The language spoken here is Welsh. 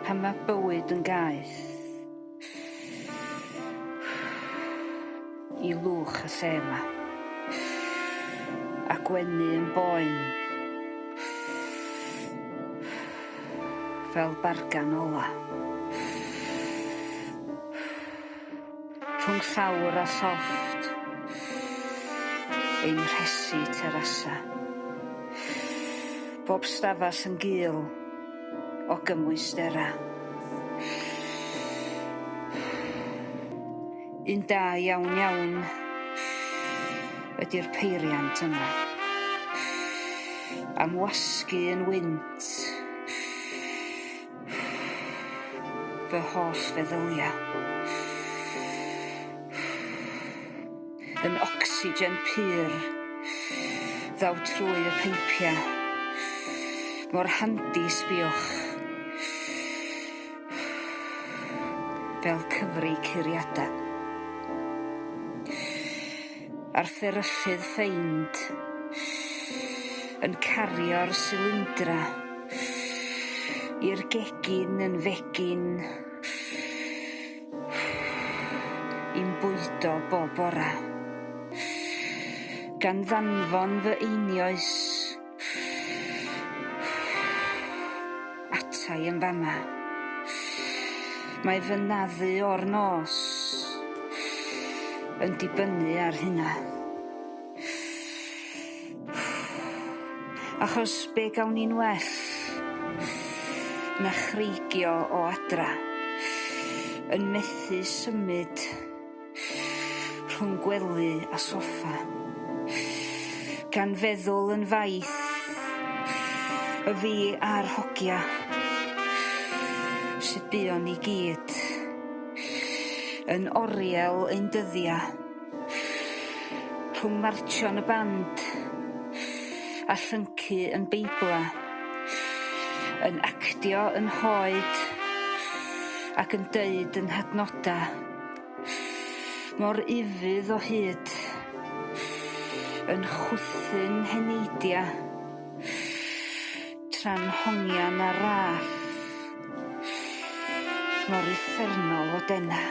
Pan mae bywyd yn gaeth i lwch y lle 'ma. A gwenu yn boen. Fel bargan ola. Rhwng llawr a llofft. Ein rhesi terasa. Bob stafell yn gul o gymwystera. Un da iawn iawn ydi'r peiriant yma. Am wasgu yn wynt. Fy holl feddylia. Yn ocsigen pur ddaw trwy y peipia. Mor handi sbiwch. Fel cyfri curiada. A'r fferyllydd ffeind yn cario'r silindra i'r gegin yn fegin i'm bwydo bob bora gan ddanfon fy einioes ata i yn fama. Mae fy naddu o'r nos yn dibynnu ar hynna. Achos be gawn ni'n well na chreigio o adra yn methu symud rhwng gwely a soffa, gan feddwl yn faith y fi a'r hogia sut buon ni gyd yn oriel ein dyddia rhwng martsio yn y band a llyncu yn Beibla, yn actio yn hoed ac yn deud yn hadnoda. Mor ufudd o hyd, yn chwythu'n heneidia, tra'n hongian ar raff, mor uffernol o dena.